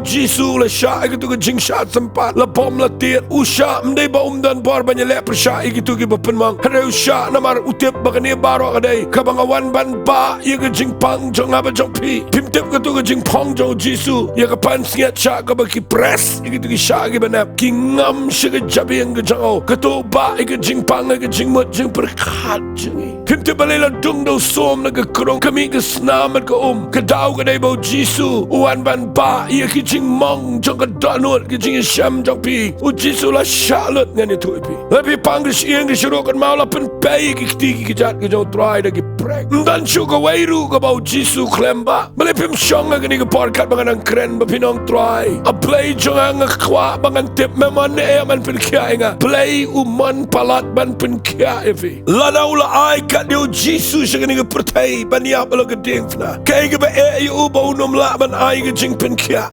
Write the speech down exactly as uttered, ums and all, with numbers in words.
Jisu u la shah ïa kito ki jingshah sympat, la bom la tied. U shah ym dei ba um don bor ban ïaleh pyrshah ïa kito kiba pynmong. Hynrei u shah namar u tip ba kane baroh ka dei kaba nga wan ban bah ïa ka jingpang jong nga bad jong phi. Phim tip kato ka jingpang jong u Jisu ïa ka pansngiat shah kaba ki press ïa kito ki shah kiba nep, ki ngam sha ka jabieng ka jong u. Kato u bah ïa ka jingpang, ïa ka jingmut jingpyrkhat jong ngi. Phim tip balei la dung da u sum na ka krung, ka mih ka snam bad ka um. Ka daw ka dei ba u Jisu u wan ban bah ïa ki jingmong jong ka dohnud, ki jingïashem jong phi. U Jisu u la shah lut, ngan ïathuh ïa phi. Lada phi pang ka shyieng ka shiruh kynmaw, la pynpei ki kti ki kjat ki jong u Trai da ki prek. Ym don shuh kawei ruh kaba u Jisu u khlem bah. Balei phim shong ha kane ka por katba nga nang kren, ba phin ong, Trai, A Blei jong nga, nga kwah ba ngan tip, me mon ne em ban pynkhiah ïa nga. Blei u mon palat ban pynkhiah ïa phi. Lada u la ai kat ïa u Jisu sha kane ka pyrthei ban ïap halor ka diengphna, kaei kaba eh ïa u ba un ym lah ban ai ka jingpynkhiah?